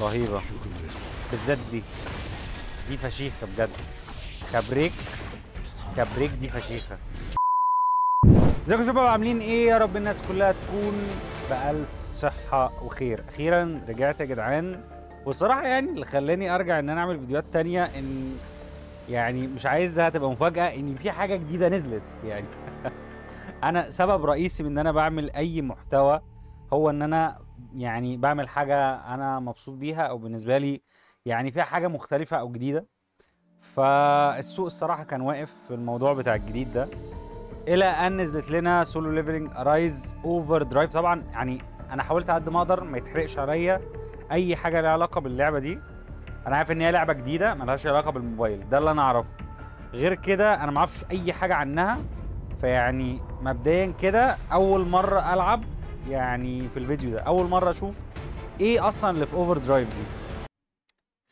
رهيبة بالذات دي، دي فشيخه بجد. ك break ك break دي فشيخه. ازيكم يا شباب، عاملين ايه؟ يا رب الناس كلها تكون بألف صحة وخير. اخيرا رجعت يا جدعان، والصراحة يعني اللي خلاني ارجع ان انا اعمل فيديوهات تانية ان يعني مش عايزها تبقى مفاجاة ان في حاجة جديدة نزلت يعني. انا سبب رئيسي من ان انا بعمل اي محتوى هو ان انا يعني بعمل حاجة انا مبسوط بيها، او بالنسبة لي يعني فيها حاجة مختلفة او جديدة. فالسوق الصراحة كان واقف في الموضوع بتاع الجديد ده، الى ان نزلت لنا Solo Leveling Arise Overdrive. طبعا يعني انا حاولت على قد ما اقدر ما يتحرقش عليا اي حاجة لها علاقة باللعبة دي. انا عارف ان هي لعبه جديدة ملهاش علاقة بالموبايل، ده اللي انا اعرفه، غير كده انا ما اعرفش اي حاجة عنها. فيعني مبدئيا كده اول مرة العب يعني في الفيديو ده، اول مرة اشوف ايه اصلا اللي في Overdrive دي.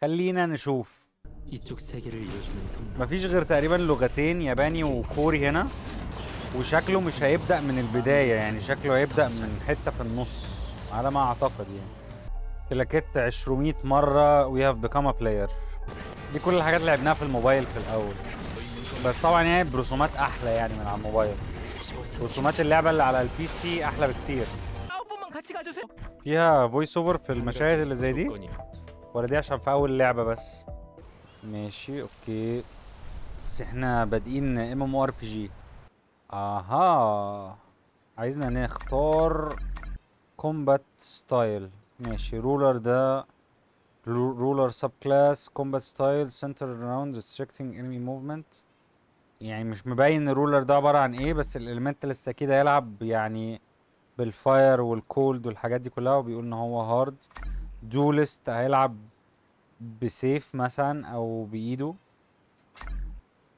خلينا نشوف. مفيش غير تقريبا لغتين، ياباني وكوري هنا، وشكله مش هيبدأ من البداية، يعني شكله هيبدأ من حتة في النص على ما أعتقد. يعني كلاكيت 200 مرة we have become a player. دي كل الحاجات اللي لعبناها في الموبايل في الأول، بس طبعا يعني برسومات أحلى يعني من على الموبايل. رسومات اللعبة اللي على ال PC أحلى بكتير. فيها voice over في المشاهد اللي زي دي، ولا دي عشان في أول لعبة بس؟ ماشي okay، بس احنا بادئين ام ام ار بي جي. اها، عايزنا نختار combat style. ماشي، ruler ده ruler subclass combat style center around restricting enemy movement. يعني مش مبين ال ruler ده عبارة عن ايه، بس ال elementalist اكيد هيلعب يعني بال fire وال cold والحاجات دي كلها، وبيقول ان هو hard. duelist هيلعب بسيف مثلا او بايده.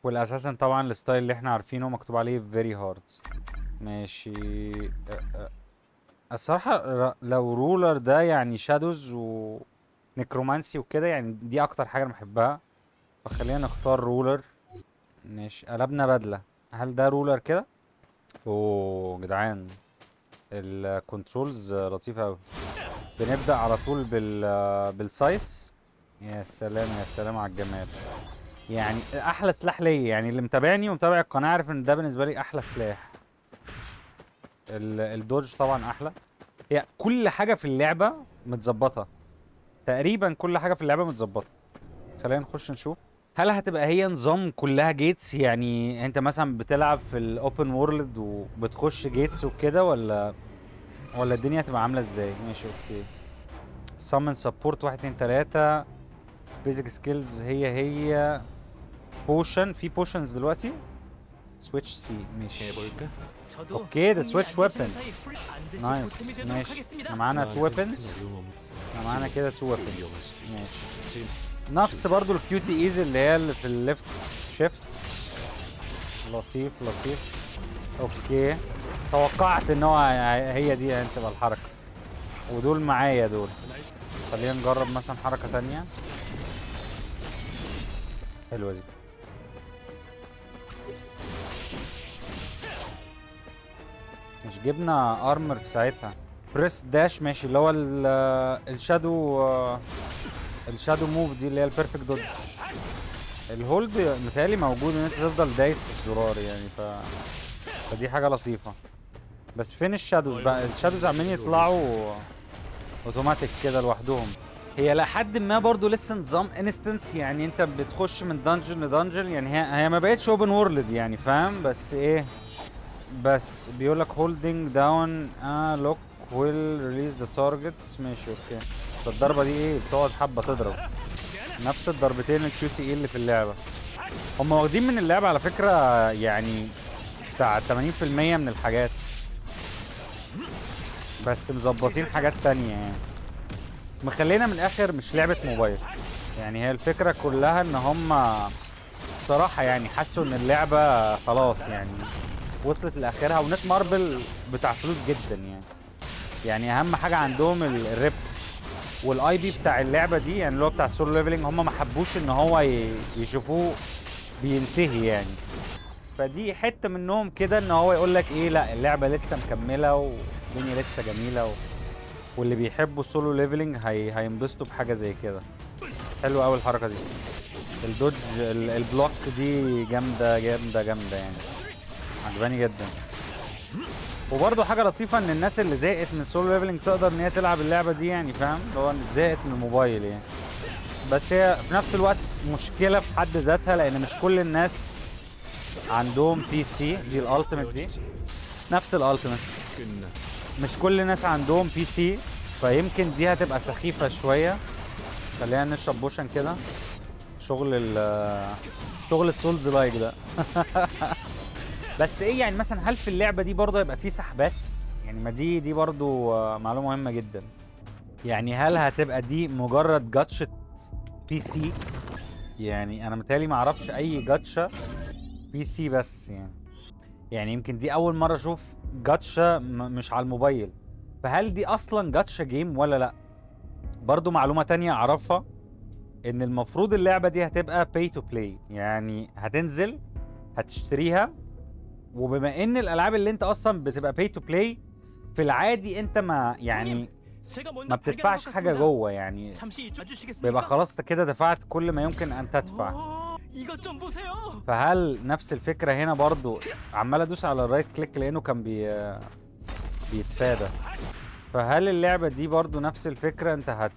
وال assassin طبعا ال style اللي احنا عارفينه مكتوب عليه very hard. ماشي. الصراحة لو ruler ده يعني shadows و necromancy وكده، يعني دي اكتر حاجة انا بحبها، فخلينا نختار ruler. ماشي، قلبنا بدله. هل ده ruler كده؟ اوه جدعان، ال controls لطيفة قوي. بنبدا على طول بال scythe. يا سلام يا سلام على الجمال، يعني احلى سلاح ليا. يعني اللي متابعني ومتابع القناة عارف ان ده بالنسبة لي احلى سلاح. ال dodge طبعا احلى. هي كل حاجة في اللعبة متظبطه تقريبا، كل حاجة في اللعبة متظبطه. خلينا نخش نشوف هل هتبقى هي نظام كلها gates، يعني انت مثلا بتلعب في ال open world وبتخش gates وكده، ولا الدنيا هتبقى عامله ازاي؟ ماشي okay. summon support 1 2 3، basic skills هي هي، potion، في potions دلوقتي، switch C. ماشي okay، ده switch weapon، nice. ماشي، احنا معانا 2 weapons، احنا معانا كده 2 weapons. ماشي، نفس برضو ال QTEs اللي هي اللي في ال left shift. لطيف لطيف. okay، توقعت ان هو هي دي هتبقى الحركة، ودول معايا دول. خلينا نجرب مثلا حركة تانية حلوة دي. مش جبنا armor في ساعتها. press dash، ماشي، اللي هو ال shadow، ال shadow move دي اللي هي ال perfect dodge. ال hold متهيألي موجود ان انت تفضل دايس الزرار يعني، فدي حاجة لطيفة. بس فين ال shadows بقى؟ ال shadows عمالين يطلعوا اوتوماتيك كده لوحدهم. هي لحد ما برضو لسه نظام instance، يعني انت بتخش من dungeon ل dungeon، يعني هي ما بقتش open world يعني، فاهم؟ بس ايه، بس بيقول لك holding down lock will release the target. ماشي okay. فالضربه دي ايه، بتقعد حبه تضرب نفس الضربتين ال QTE اللي في اللعبة. هم واخدين من اللعبة على فكرة يعني بتاع 80% من الحاجات، بس مظبطين حاجات تانية يعني. مخلينا من الاخر مش لعبه موبايل يعني. هي الفكرة كلها ان هم صراحة يعني حسوا ان اللعبة خلاص يعني وصلت لاخرها، و Netmarble بتاع فلوس جدا يعني. يعني اهم حاجة عندهم الربح وال IP بتاع اللعبة دي، يعني اللي هو بتاع ال Solo Leveling، هم ما حبوش ان هو يشوفوه بينتهي يعني. فدي حتة منهم كده ان هو يقول لك ايه، لا اللعبة لسه مكملة والدنيا لسه جميلة واللي بيحبوا ال Solo Leveling هينبسطوا بحاجة زي كده. حلوة قوي الحركة دي. ال dodge ال block دي جامدة جامدة جامدة يعني، عجباني جدا. وبرضه حاجة لطيفة ان الناس اللي زهقت من ال Solo Leveling تقدر ان هي تلعب اللعبة دي يعني، فاهم؟ اللي هو زهقت من الموبايل يعني. بس هي في نفس الوقت مشكلة في حد ذاتها، لان مش كل الناس عندهم PC. دي ال ultimate، دي نفس ال ultimate، مش كل الناس عندهم PC، فيمكن دي هتبقى سخيفة شوية. خلينا نشرب potion كده، شغل شغل ال souls-like ده. بس ايه يعني مثلا، هل في اللعبة دي برضه هيبقى في سحبات؟ يعني ما دي برضه معلومة مهمة جدا. يعني هل هتبقى دي مجرد gacha PC؟ يعني انا متهيألي ما اعرفش اي gacha PC بس يعني يمكن دي اول مرة اشوف gacha مش على الموبايل. فهل دي اصلا gacha game ولا لا؟ برضو معلومة تانية اعرفها، ان المفروض اللعبة دي هتبقى pay to play، يعني هتنزل هتشتريها. وبما ان الالعاب اللي انت اصلا بتبقى pay to play في العادي انت ما يعني ما بتدفعش حاجة جوه، يعني بيبقى خلاص كده دفعت كل ما يمكن ان تدفع. فهل نفس الفكرة هنا برضو؟ عمال ادوس على ال right click لانه كان بيتفادى. فهل اللعبة دي برضو نفس الفكرة، انت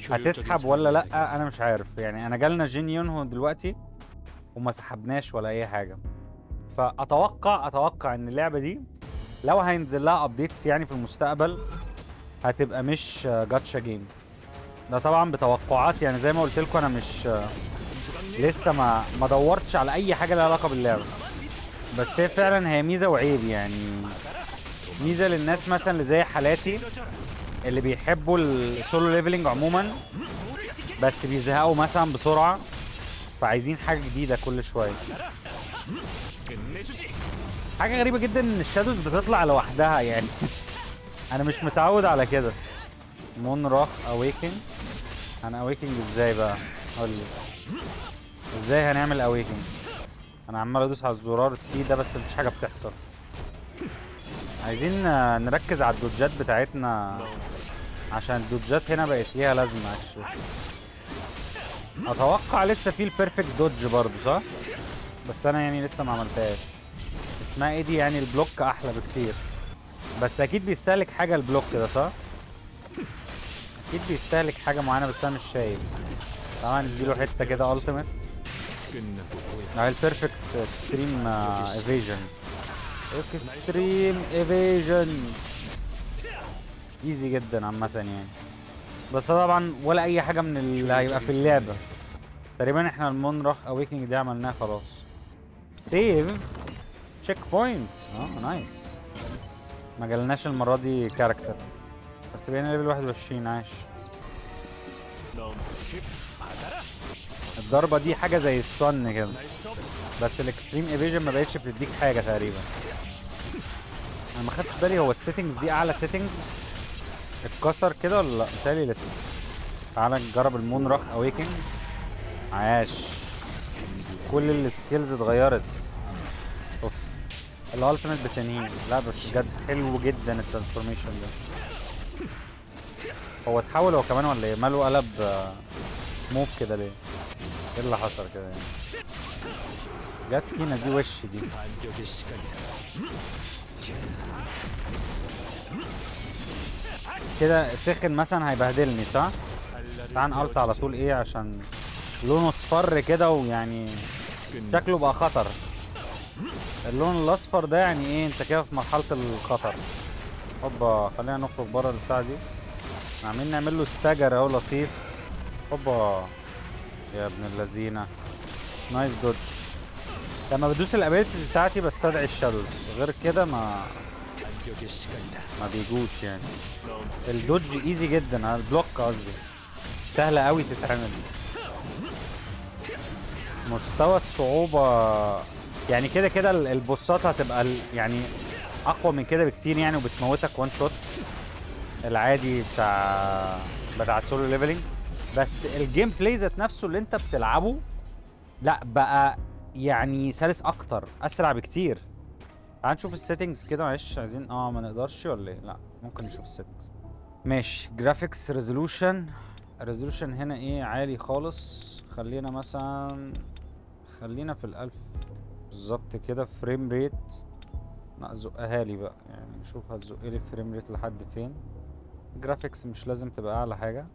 هتسحب ولا لا؟ انا مش عارف يعني. انا جالنا جين يونهو دلوقتي وما سحبناش ولا اي حاجة، فاتوقع ان اللعبة دي لو هينزل لها updates يعني في المستقبل هتبقى مش gacha game. ده طبعا بتوقعات يعني، زي ما قلت لكم انا مش لسه ما دورتش على اي حاجة لها علاقة باللعبة، بس هي فعلا هي ميزة وعيب يعني. ميزة للناس مثلا اللي زي حالاتي اللي بيحبوا ال Solo Leveling عموما، بس بيزهقوا مثلا بسرعة، فعايزين حاجة جديدة كل شوية. حاجة غريبة جدا ان ال shadows بتطلع لوحدها يعني. انا مش متعود على كده. مون راخ awaken، هن awakening ازاي بقى؟ قول لي ازاي هنعمل awakening؟ انا عمال ادوس على الزرار T ده بس مفيش حاجة بتحصل. عايزين نركز على ال dodge ات بتاعتنا، عشان ال dodge ات هنا بقت ليها لازمه actually. اتوقع لسه في ال perfect dodge برضه صح؟ بس انا يعني لسه ما عملتهاش. اسمها ايه دي يعني؟ ال block احلى بكتير، بس اكيد بيستهلك حاجة ال block ده صح؟ اكيد بيستهلك حاجة معينة بس انا مش شايف. طبعا نديله حتة كده ultimate. اهي ال perfect extreme evasion، extreme evasion easy جدا عامة يعني. بس طبعا ولا اي حاجة من اللي هيبقى في اللعبة تقريبا. احنا المون راخ awakening دي عملناها خلاص. save checkpoint، nice. ما جالناش المرة دي character، بس بقينا level 21. عاش. الضربة دي حاجة زي stun كده، بس ال extreme evasion ما بقتش بتديك حاجة تقريبا. انا ما خدتش بالي هو ال settings دي اعلى settings اتكسر كده ولا لا؟ متهيألي لسه. تعالى نجرب المون راخ awakening. عاش، كل ال skills اتغيرت. اوف، ال ultimate بتنهيه. لا بس بجد حلو جدا ال transformation ده. هو اتحول هو كمان ولا ايه؟ ماله قلب موف كده ليه؟ ايه اللي حصل كده يعني؟ جت فينا دي وش دي. كده سخن مثلا هيبهدلني صح؟ تعال ult على طول ايه عشان لونه اصفر كده ويعني شكله بقى خطر. اللون الاصفر ده يعني ايه؟ انت كده في مرحلة الخطر. هوبا، خلينا نخرج بره البتاع دي. عاملين نعمل له stagger اهو لطيف. هوبا يا ابن اللذينه، nice dodge. لما بدوس ال ability بتاعتي بستدعي ال shadows، غير كده ما بيجوش يعني. ال dodge easy جدا، ال block قصدي سهلة قوي تتعمل. مستوى الصعوبة يعني كده كده ال boss ات هتبقى يعني اقوى من كده بكتير يعني، وبتموتك one shot العادي بتاع Solo Leveling. بس ال gameplay ذات نفسه اللي انت بتلعبه لا بقى يعني سلس اكتر، اسرع بكتير. تعال نشوف ال settings كده معلش. عايزين ما نقدرش ولا ايه؟ لا ممكن نشوف ال settings. ماشي، graphics resolution، resolution هنا ايه عالي خالص، خلينا مثلا خلينا في 1000 بالظبط كده. frame rate لا زقها لي بقى، يعني نشوف هتزق لي frame rate لحد فين. graphics مش لازم تبقى اعلى حاجة،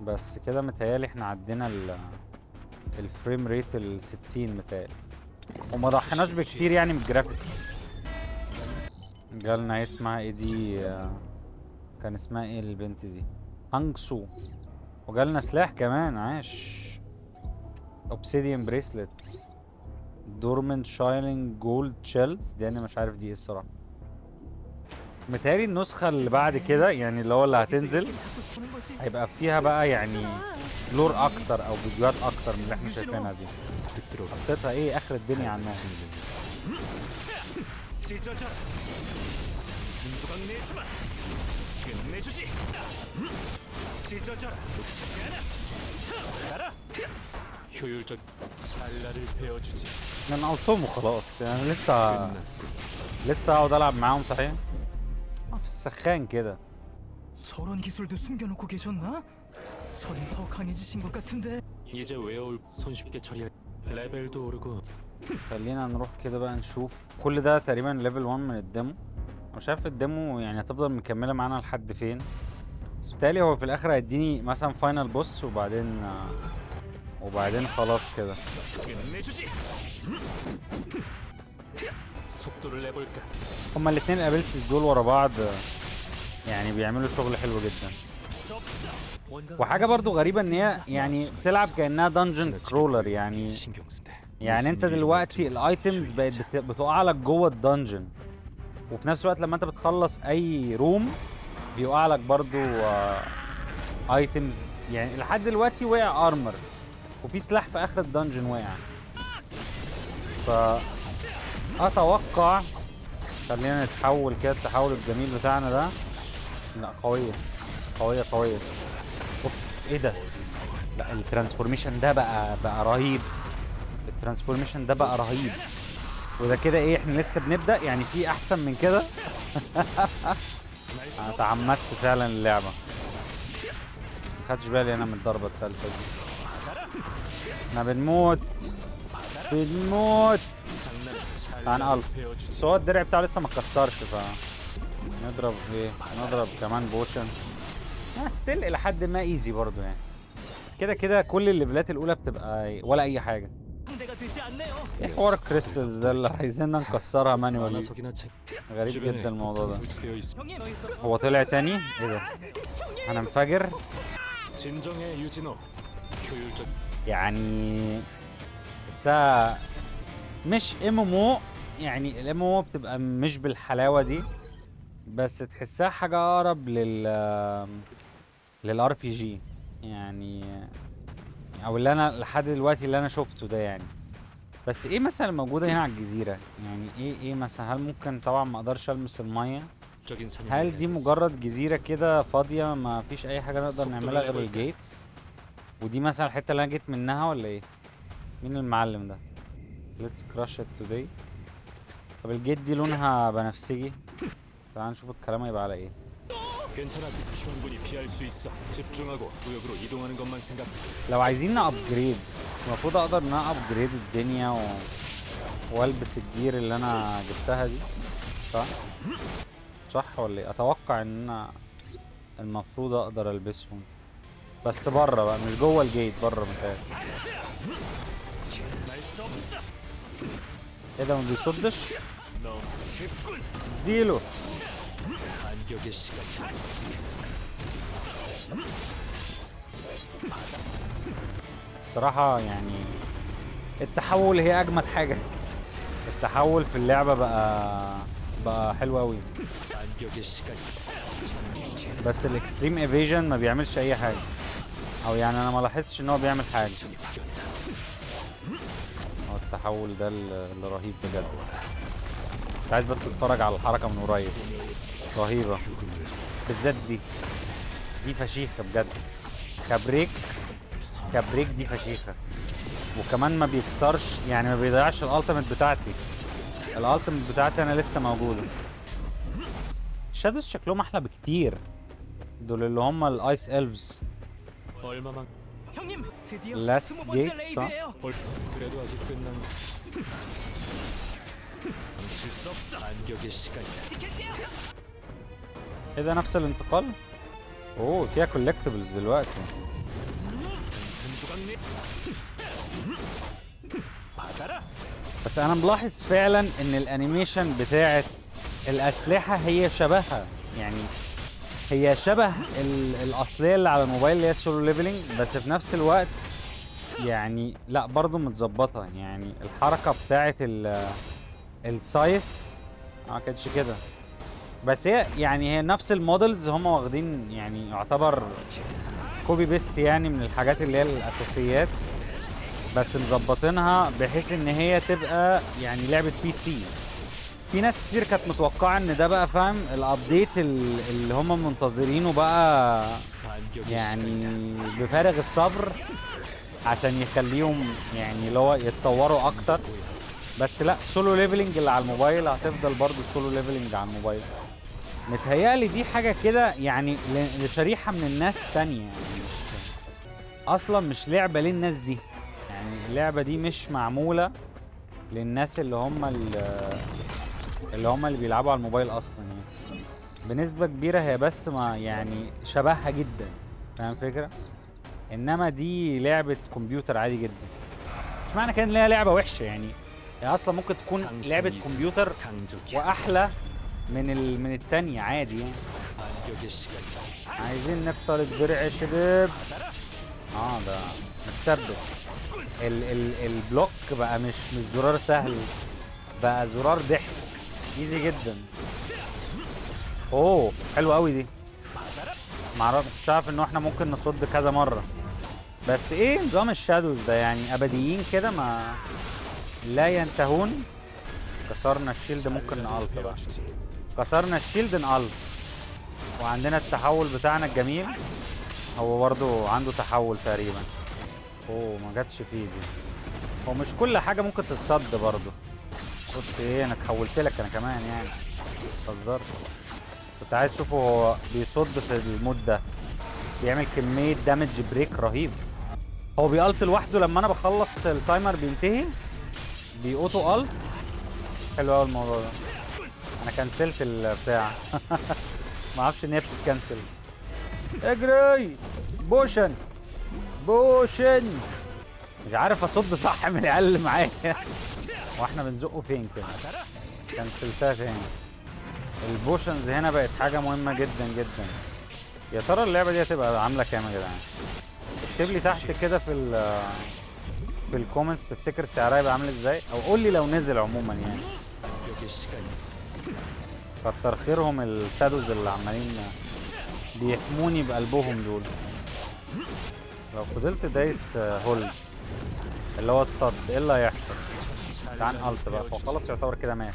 بس كده متهيألي احنا عدينا ال frame rate ال 60 متهيألي، وما ضحيناش بكتير يعني من ال graphics. جالنا اسمها ايه دي؟ كان اسمها ايه البنت دي؟ هانج سو. وجالنا سلاح كمان، عاش. obsidian bracelet، dormant shining gold shells، دي انا مش عارف دي ايه الصراحة. متهيألي النسخة اللي بعد كده يعني اللي هو اللي هتنزل هيبقى فيها بقى يعني lore اكتر او فيديوهات اكتر من اللي احنا شايفينها دي. حطيتها ايه اخر الدنيا عنها. انا قلتهم وخلاص يعني، لسه هقعد العب معاهم صحيح في السخان كده. 저런 기술도 숨겨놓고 계셨나? 저는 더 강해지신 것 같은데. 이제 외울 손쉽게 처리할 레벨도 오르고. خلينا نروح كده بقى نشوف. كل ده تقريبا level 1 من ال demo. مش عارف ال demo يعني هتفضل مكملة معانا لحد فين، بس بالتالي هو في الاخر هيديني مثلا final boss وبعدين خلاص كده. هما الاثنين ال abilities دول ورا بعض يعني بيعملوا شغل حلو جدا. وحاجه برضو غريبة ان هي يعني بتلعب كانها dungeon crawler، يعني انت دلوقتي ال items بقت بتقع لك جوه ال dungeon، وفي نفس الوقت لما انت بتخلص اي room بيقع لك برضو items. يعني لحد دلوقتي وقع armor، وفي سلاح في اخر ال dungeon وقع. ف اتوقع خلينا نتحول كده التحول الجميل بتاعنا ده. لا قوية قوية قوية. اوف ايه ده؟ لا ال transformation ده بقى رهيب. ال transformation ده بقى رهيب. وده كده ايه، احنا لسه بنبدأ يعني، في احسن من كده. انا تعمست فعلا اللعبة، ما خدتش بالي انا من الضربة الثالثة دي. احنا بنموت بنموت. عن الف، بس هو الدرع بتاعه لسه ما اتكسرش، ف نضرب ايه، نضرب كمان potion. still الى حد ما easy برضو يعني. كده كده كل الليفلات الاولى بتبقى ولا اي حاجة. ايه حوار ال crystals ده اللي عايزيننا نكسرها manually؟ غريب جدا الموضوع ده. هو طلع تاني؟ ايه ده؟ هننفجر يعني. الساعة مش MMO يعني، ال MMO بتبقى مش بالحلاوه دي، بس تحسها حاجة اقرب لل RPG يعني، او اللي انا لحد دلوقتي اللي انا شفته ده يعني. بس ايه مثلا موجودة هنا على الجزيرة يعني؟ ايه مثلا؟ هل ممكن، طبعا ما اقدرش المس المية، هل دي مجرد جزيرة كده فاضية ما فيش اي حاجة نقدر نعملها غير ال gates؟ ودي مثلا الحتة اللي انا جيت منها ولا ايه؟ مين المعلم ده؟ Let's crush it today. طب ال gate دي لونها بنفسجي، تعال نشوف الكلام هيبقى على ايه. لو عايزين ن upgrade المفروض اقدر ان انا upgrade الدنيا والبس ال gear اللي انا جبتها دي، صح؟ صح ولا ايه؟ اتوقع ان انا المفروض اقدر البسهم، بس بره بقى مش جوه ال gate، بره متهيألي. ايه ده ما بيصدش؟ اديله. الصراحة يعني التحول هي أجمد حاجة. التحول في اللعبة بقى حلو أوي، بس ال extreme evasion ما بيعملش أي حاجة، أو يعني أنا ما لاحظتش إن هو بيعمل حاجة. هو التحول ده اللي رهيب بجد. كنت عايز بس اتفرج على الحركة من قريب، رهيبة بالذات دي فشيخة بجد. ك break ك break دي فشيخة، وكمان ما بيكسرش يعني، ما بيضيعش ال ultimate بتاعتي. ال ultimate بتاعتي انا لسه موجودة. ال shadows شكلهم احلى بكتير. دول اللي هم ال ice elves. last gate صح؟ ايه ده نفس الانتقال؟ اوه فيها collectibles دلوقتي. بس انا ملاحظ فعلا ان ال animation بتاعت الاسلحة هي شبهها، يعني هي شبه الاصلية اللي على الموبايل اللي هي Solo Leveling، بس في نفس الوقت يعني لا برضو متظبطه. يعني الحركة بتاعت السايس ما كانتش كده، بس هي يعني هي نفس ال models هم واخدين، يعني يعتبر copy paste يعني من الحاجات اللي هي الاساسيات، بس مظبطينها بحيث ان هي تبقى يعني لعبه PC. في ناس كتير كانت متوقعه ان ده بقى فاهم ال update اللي هم منتظرينه بقى يعني بفارغ الصبر عشان يخليهم يعني اللي هو يتطوروا اكتر، بس لا Solo Leveling اللي على الموبايل هتفضل برضو Solo Leveling على الموبايل. متهيألي دي حاجة كده يعني لشريحه من الناس تانية، يعني مش اصلا مش لعبه للناس دي، يعني اللعبة دي مش معمولة للناس اللي هم اللي بيلعبوا على الموبايل اصلا، يعني بنسبة كبيرة هي بس ما يعني شبهها جدا، فاهم الفكرة؟ انما دي لعبه كمبيوتر عادي جدا. مش معنى كده ان هي لعبه وحشة، يعني هي اصلا ممكن تكون لعبه كمبيوتر واحلى من الثانية عادي يعني. عايزين نكسر الدرع يا شباب. ده متثبت. ال block بقى مش زرار سهل، بقى زرار ضحك easy جدا. اوه حلو قوي دي. معرفش، مش عارف انه احنا ممكن نصد كذا مرة. بس ايه نظام ال shadows ده؟ يعني ابديين كده ما لا ينتهون. كسرنا ال shield ممكن ن ult بقى. كسرنا ال shield ن ult. وعندنا التحول بتاعنا الجميل، هو برضو عنده تحول تقريبا. اوه ما جاتش فيه دي. هو مش كل حاجة ممكن تتصد برضو. بص ايه، انا اتحولت لك انا كمان يعني، متهزرش. كنت عايز اشوفه هو بيصد في ال mode ده، بيعمل كمية damage break رهيب. هو بي ult لوحده لما انا بخلص ال timer بينتهي بي auto ult. حلو قوي الموضوع ده. انا كنسلت البتاع ما اعرفش ان هي بتتكنسل. اجري potion potion. مش عارف اصد صح من العيال اللي معايا. واحنا بنزقه فين كده؟ كنسلتها تاني. ال potions هنا بقت حاجة مهمة جدا جدا. يا ترى اللعبة دي هتبقى عامله كام يا جدعان؟ اكتب لي تحت كده في ال comments تفتكر سعرها يبقى عامل ازاي، او قول لي لو نزل عموما يعني. كتر خيرهم ال shadows اللي عمالين بيحموني بقلبهم دول. لو فضلت دايس hold اللي هو الصد ايه اللي هيحصل؟ تعال ult بقى، هو خلاص يعتبر كده مات.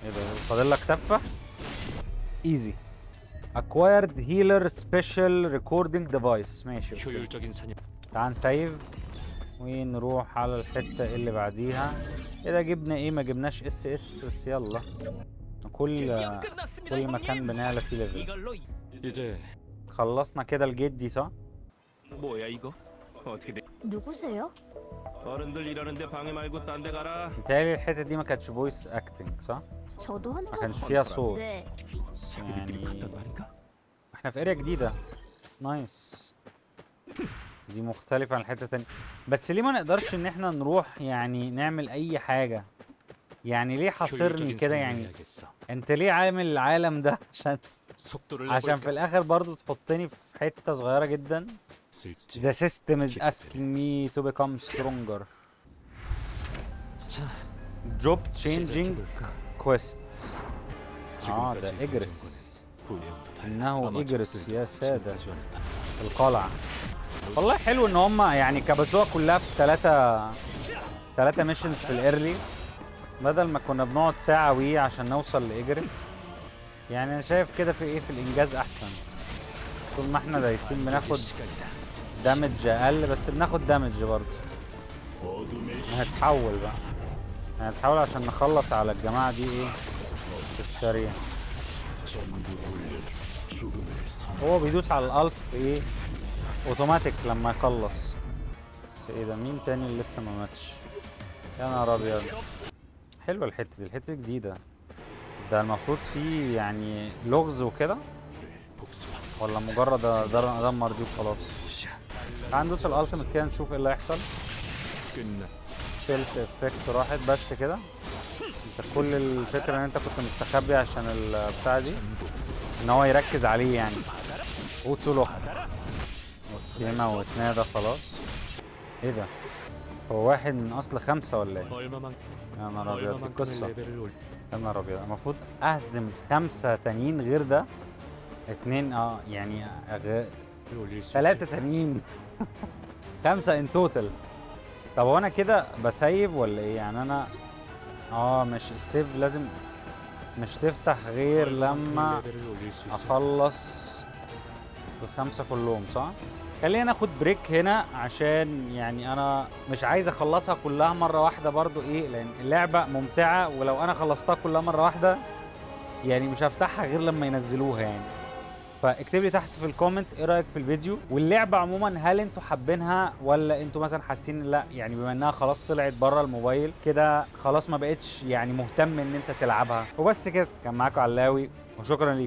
ايه ده فاضل لك تفه؟ easy. acquired healer special recording device. ماشي تعال ن save ونروح على الحتة اللي بعديها. ايه ده جبنا ايه؟ ما جبناش SS بس يلا. كل مكان بنعلى فيه level. خلصنا كده ال gate دي صح؟ متهيألي الحتة دي ما كانتش voice acting صح؟ ما كانش فيها صوت يعني. احنا في area جديدة، nice. دي مختلفة عن الحتة التانية. بس ليه ما نقدرش ان احنا نروح يعني نعمل اي حاجة؟ يعني ليه حاصرني كده يعني؟ انت ليه عامل العالم ده عشان في الاخر برضو تحطني في حتة صغيرة جدا؟ The system is asking me to become stronger. Job changing quest. ده اجرس. انه اجرس يا سادة. القلعة. والله حلو ان هم يعني كبسوها كلها في 3 missions في ال early، بدل ما كنا بنقعد ساعة وي عشان نوصل لاجرس. يعني انا شايف كده في ايه، في الانجاز احسن. طول ما احنا دايسين بناخد damage اقل، بس بناخد damage برضه. هنتحول بقى، هنتحول عشان نخلص على الجماعة دي ايه في السريع. هو بيدوس على ال alt ايه اوتوماتيك لما يخلص. بس ايه ده؟ مين تاني اللي لسه ما ماتش؟ يا نهار ابيض. حلوة الحتة دي، الحتة دي جديدة. ده المفروض فيه يعني لغز وكده ولا مجرد ادمر دي وخلاص؟ تعال ندوس ال ultimate كده نشوف ايه اللي هيحصل. stealth effect راحت بس كده. انت كل الفكرة ان انت كنت مستخبي عشان البتاع دي ان هو يركز عليه يعني. auto lock موتناه ده خلاص. ايه ده؟ هو واحد من اصل 5 ولا ايه؟ يا نهار ابيض دي قصة. يا نهار ابيض المفروض اهزم 5 تانيين غير ده. 2 يعني 3 تانيين 5 in total. طب هو انا كده ب save ولا ايه؟ يعني انا مش ال save لازم مش تفتح غير لما اخلص ال5 كلهم صح؟ خلينا ناخد break هنا عشان يعني انا مش عايز اخلصها كلها مرة واحدة برضو ايه، لان اللعبة ممتعة ولو انا خلصتها كلها مرة واحدة يعني مش هفتحها غير لما ينزلوها يعني. فاكتب لي تحت في ال comment ايه رايك في الفيديو واللعبة عموما، هل انتوا حابينها ولا انتوا مثلا حاسين لا يعني بما انها خلاص طلعت بره الموبايل كده خلاص ما بقتش يعني مهتم ان انت تلعبها؟ وبس كده، كان معاكم علاوي وشكرا ليكم.